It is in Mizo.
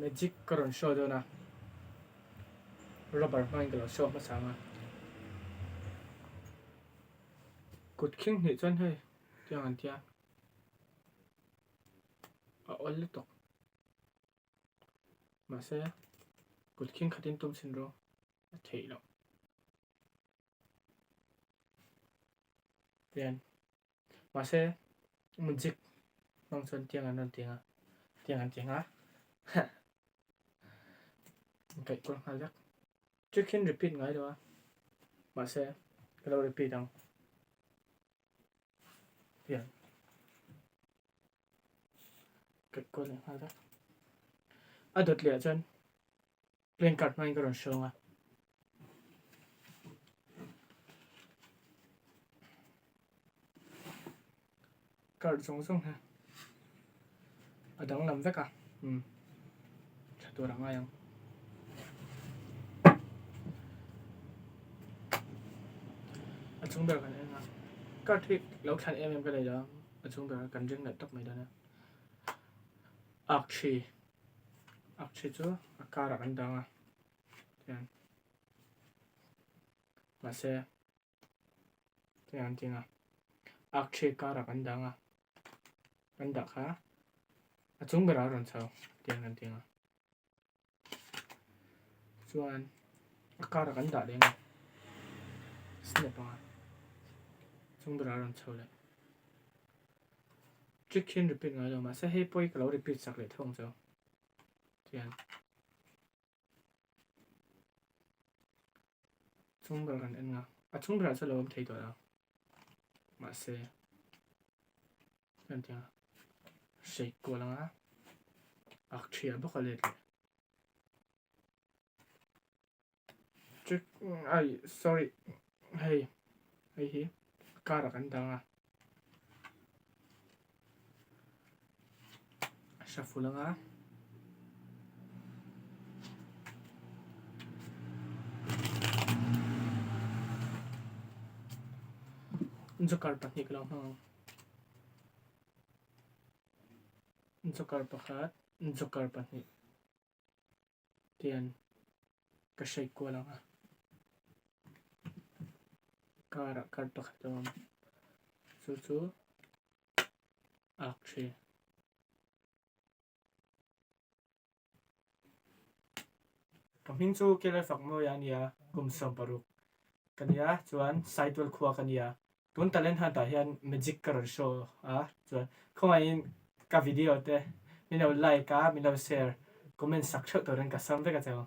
Magic ka rawn show dawn a, rubber hmangin ka lo show hmasa ang a. Kut khing hnih chuan hei tiang an tia a awl lutuk. Mahse kut khing khatin tum chhin ru a theih loh. Tian Mahse magic hmang chuan tiang an rawn ti ang a, tiang an ti ang a kaih kual nghal vek. Trick hian repeat ngai lo a, mahse ka lo repeat ang. Tiang kaih kual leh nghal vek. A dawt leh ah chuan Playing card hmangin ka rawn hrawng a. Card zawng zawng hi a danglam vek a, umm tha tur a ngai ang. A chung ber kan en a, card hi lo thlan em em ka nei lo a, a chung ber kan ring leh tawp mai dawn a. Ak thi. A thi chu a karah kan dang a tihian mahse tihian an ti a ak thi karah kan dang a kan dah kha a chung berah a rawn chho tihian kan ti a chuan a karah kan dah leng a snap anga chung berah a rawn chho leh. Trick hian repeat ngai lo mahse hei pawh hi ka lo repeat sak leh thung chu tihian chung ber kan en a a chung berah chuan lo awm thei tawh lo mahse kan tia shake kual anga ak thiah bawk a let leh Trick ai sorry hei hei hi car ah kan dang a shuffle anga joker pahnih ka lo hmang ang joker pakhat joker pahnih. Tian ka hrai kual ang a, car ah card pakhat a awm chu chu ak thi. Ka hming chu Kelai Fakmawia a nia, kum 16 ka nia chuan Saitual khua ka nia. Tun talent hunt ah hian magic ka rawn show a chuan khawngaihin ka video te min lo like a min lo share comment sak theuh turin ka sam vek a cheu.